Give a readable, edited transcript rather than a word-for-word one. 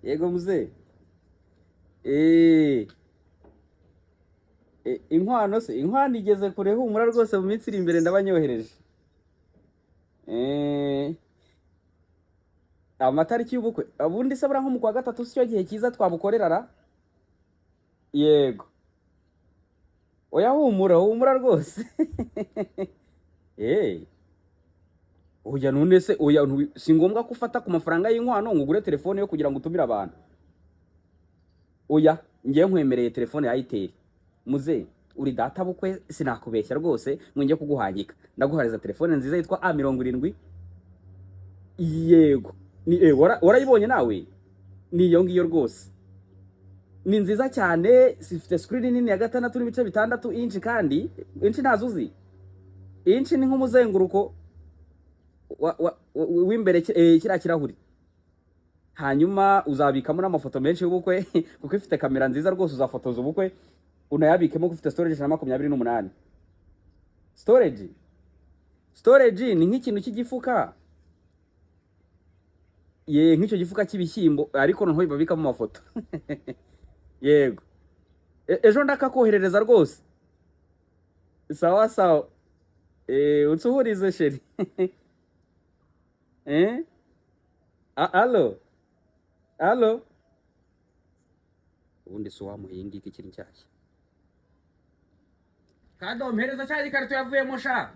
Yego muzehe. Eh, inkwano se, inkwano igeze kure, humura rwose, mu minsi iri imbere ndabanyohereje. Amatariki y'ubukwe ubundi se buriya nko mu kwa gatatu si cyo gihe cyiza twabukorera ra? Yego, oya, humura, humura rwose. Oya, none se oya, si ngombwa ko ufata ku mafaranga y'inkwano ngo ugure telefone yo kugira ngo utumire abantu. Oya, ngewe nkwemereye telefone ya Itel. Muze uri data bukwe, sinakubeshya rwose ngo njye kuguhangika, ndaguhariza telefone nziza yitwa A70. Yego, ni warayibonye nawe? Ni iyo ngiyo rwose, ni nziza cyane, zifite screen nini ya 6.6 inch. Kandi inch ntazo uzi? Inch ni nk'umuzenguruko w'imbere, kiriya kirahuri. Hanyuma uzabikamo n'amafoto menshi y'ubukwe kuko ifite kamera nziza rwose, uzafotoza ubukwe unayabikemo, kuko ifite storage 128. Storage ni nk'ikintu cy'igifuka, ye, nk'icyo gifuka cy'ibishyimbo, ariko noneho babikamo amafoto. Yego. Ejo ndakakoherereza rwose. Sawa sawa. Unsuhurize chérie. Allo, allo. Ubundi si wamuha iyi ngiyi ikiri nshyashya? Kado, mpereza cya gikarito yavuyemo sha.